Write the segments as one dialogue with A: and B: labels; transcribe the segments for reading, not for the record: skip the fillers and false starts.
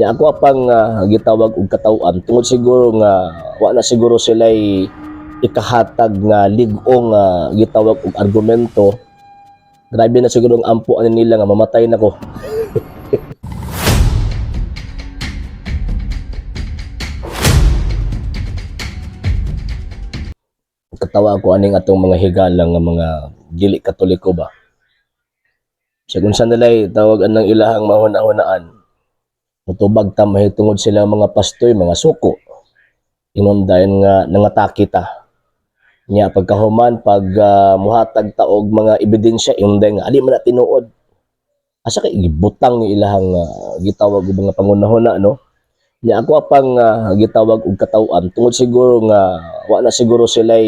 A: Nya ako pang gitawag og katawhan tungod siguro nga wa na siguro sila ikahatag nga lig-ong gitawag og argumento. Grabe na siguro ang ampo ani nila nga mamatay na ko. Katawa ko aning atong mga higala nga mga dili Katoliko ba. Sa kung sa nila'y tawag anang ilahang mahuna-hunaan, mutubag ta mahitungod sila mga pastoy, mga suko. Ingon dayon nga nangatake ta. Nya pagkahuman pag muhatag ta og mga ebidensya, ingon dayon nga ali man na tinuod. Asa kay gibutang ni ilahang gitawag og mga pangunahuna, no? Nya ako pang gitawag og katawhan tungod siguro nga wa na siguro sila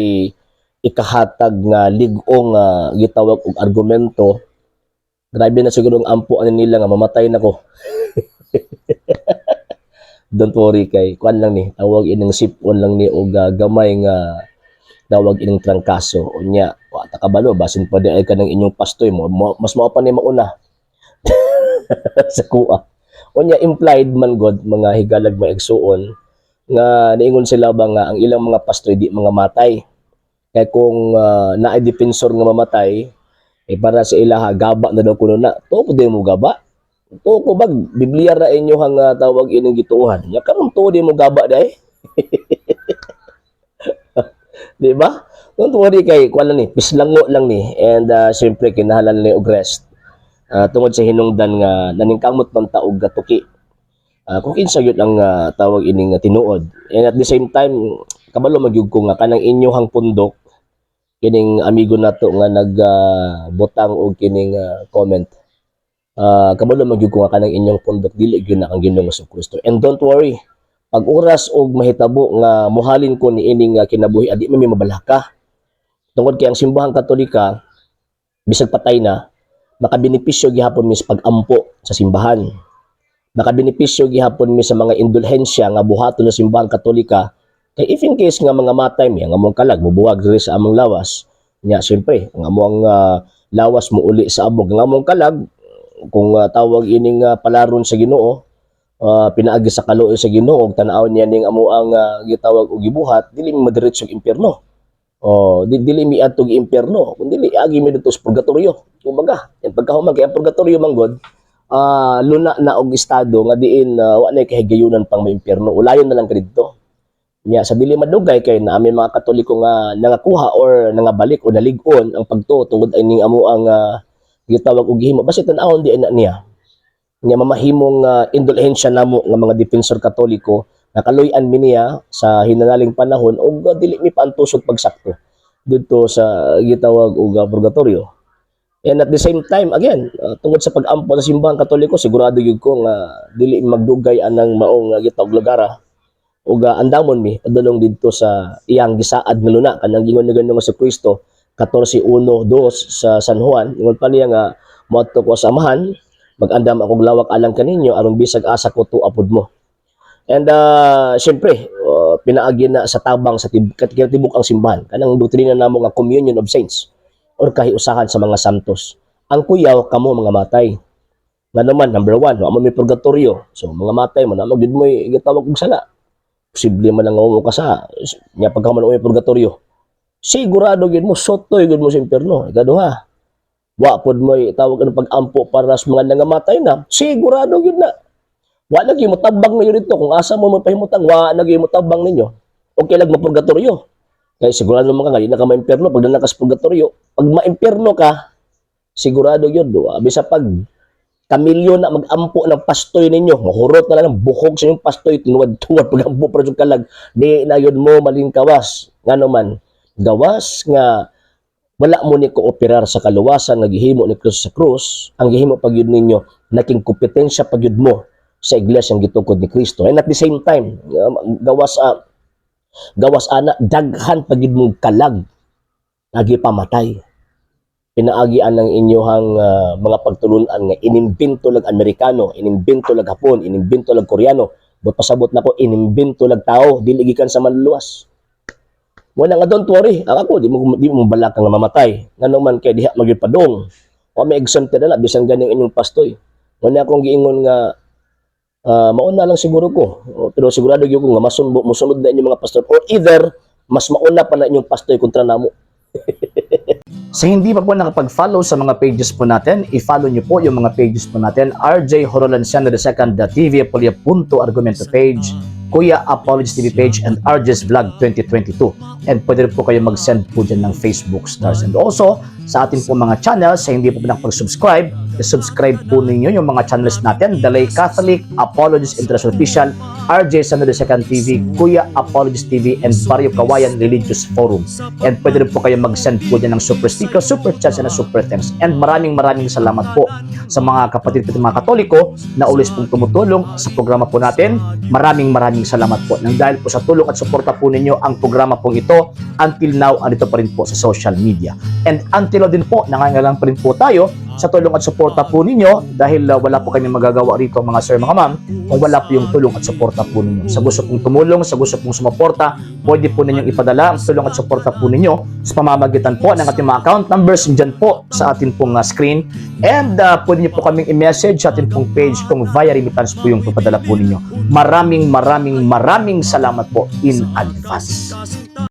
A: ikahatag nga lig-ong gitawag og argumento. Grabe na siguro ang ampo ani nila nga mamatay na ko. Don't worry kay kuan lang ni, tawag ining sipon lang ni og gamay nga tawag ining trangkaso. Unya wa ta kabalo, basin pa di ay kanang inyong pastoy mo, mas mao pa ni mauna sa kuha. Unya implied man god, mga higalag maigsuon, nga niingon sila ba nga ang ilang mga pastoy di mga matay. Kay kung naay defensor nga mamatay, eh para sa ilaha gaba na daw kuno na. Tuo po di mo gaba. Tuo ko bag Biblia ra inyo ang tawag ining gituohan. Nya karon tuo di mo gaba dai. Di ba? Don't worry kay kuan lang ni, pislango lang ni, and siyempre kinahanglan ni og rest. Tungod sa hinungdan nga naningkamot man ta og gatuki. Kung kinsa gyud ang tawag ining tinuod. And at the same time, kabalo magyud ko nga kanang inyohang pundok, kining amigo nato nga nagbutang og kining comment. Kabalo magyud ko nga kanang inyong pundok dili gyud na ang Ginoong Kristo. And don't worry, pag oras og mahitabo nga muhalin ko ni ining kinabuhi, adi man mi mabalaka. Tungod kay ang Simbahang Katolika bisag patay na, makabenepisyo gihapon mi sa pag-ampo sa simbahan. Makabenepisyo gihapon mi sa mga indulhensya nga buhaton sa Simbahang Katolika, kay if in case nga mga matay mi, ang among kalag mubuwag diri sa among lawas. Nya siyempre ang among lawas muuli sa abog, ang among kalag kung tawag ining palaron sa Ginoo, pinaagi sa kaluoy sa Ginoo ug tan-awon niya ning amoang gitawag og gibuhat, dili mi madiretso og impyerno. Oh, dili mi adto og impyerno, kun dili agi mi didto sa purgatorio. Kumbaga, yan pagkahuman, kay ang purgatorio man god, luna na og estado nga diin wa nay kahigayunan pang maimpyerno, ulayon na lang ka didto. Nya sa dili madugay kay naa mi mga Katoliko nga nangakuha or nangabalik o nalig-on ang pagtuo tungod ining amoang gitawag og gihimo. Basta tan-awon di na niya. Nya mamahimong indulhensya namo nga mga defensor Katoliko, nakaluy-an mi niya sa hinanaling panahon ug dili mi paantusog pagsakto didto sa gitawag og purgatorio. And at the same time, again, tungod sa pag-ampo sa Simbahang Katoliko, sigurado gyud ko nga dili magdugay anang maong gitawag lugara ug andamon mi padulong didto sa iyang gisaad nga luna, kanang gingon ni Ginoong Kristo 14:1-2 sa San Juan. Ingon pa niya nga moadto ko sa Amahan, mag-andam akong lawak alang kaninyo aron bisag asa ko tuwa pod mo. And siyempre, pinaagi na sa tabang sa tibok ang simbahan, kanang doktrina namo nga communion of saints or kahiusahan sa mga santos. Ang kuyaw kamo mga matay. Nga naman, number one, wa mo may purgatorio. So mga matay mo na mo gid mo gitawag og sala. Posible man lang mo ka sa nya pagka man may purgatorio. Sigurado gid mo sotoy gid mo sa impierno. Ikaduha, wa pod mo tawag ang pag-ampo para sa mga nangamatay na, sigurado gid na. Wa lagi mo tabang ninyo dito kung asa mo magpahimutang, wa lagi mo tabang ninyo. Okay lang mapurgatorio. Kay sigurado man ka nga di na ka maimpierno pag na ka sa purgatorio. Pag maimpierno ka, sigurado yun. Bisa pag kamilyo na mag-ampo ng pastoy ninyo, mahurot na lang ng buhok sa inyong pastoy, tuwad-tuwad pag-ampo para sa kalag, di na yun mo malingkawas. Nga naman, gawas nga wala mo ni kooperar sa kaluwasan nga gihimo ni Kristo sa krus, ang gihimo pag yun ninyo, naking kompetensya pag yun mo sa iglesia ang gitukod ni Kristo. And at the same time, gawas ana, daghan pag yun mo kalag, lagi pamatay. Pinaagian ng inyuhang mga pagtulunan nga inimbento lag Amerikano, inimbento lag Hapon, inimbento lag Koreano, but pasabot nako inimbento lag tao, dili gikan sa manluluwas. Wala nga, don't worry, ang ako di mo balaka nga mamatay. Ngano man kay diha magyud padong. Wa may exempted na bisan ganing inyong pastoy. Wala akong giingon nga Mauna lang siguro ko. O, pero sigurado gyud ko nga musunod na inyong mga pastor or either mas mauna pa na inyong pastor kontra namo.
B: Sa hindi pa po nakapag-follow sa mga pages po natin, i-follow nyo po yung mga pages po natin. RJ Horolanciano II, the TV Apolia Punto Argumento page, Kuya Apologies TV page, and RJ's Vlog 2022. And pwede rin po kayo mag-send po dyan ng Facebook stars. And also, sa atin po mga channels, sa hindi po nakapag-subscribe, i-subscribe po ninyo yung mga channels natin: The Lay Catholic, Apologies International Official, RJ Sano II TV, Kuya Apologies TV, and Barrio Kawayan Religious Forum. And pwede rin po kayo mag-send po dyan ng super sticker, super chats, and super thanks. And maraming maraming salamat po sa mga kapatid po, mga Katoliko na always pong tumutulong sa programa po natin. Maraming maraming salamat po. Nang dahil po sa tulong at suporta po ninyo, ang programa pong ito until now andito pa rin po sa social media. And until now din po, nangangailangan pa rin po tayo sa tulong at suporta po ninyo dahil wala po kami magagawa rito, mga sir, mga ma'am, kung wala po yung tulong at suporta po ninyo. Sa gusto pong tumulong, sa gusto pong sumuporta, pwede po ninyong ipadala ang tulong at suporta po ninyo sa pamamagitan po ng ating mga account numbers dyan po sa atin pong screen. And pwede niyo po kaming i-message sa atin pong page kung via remittance po yung papadala po ninyo. Maraming maraming maraming salamat po in advance.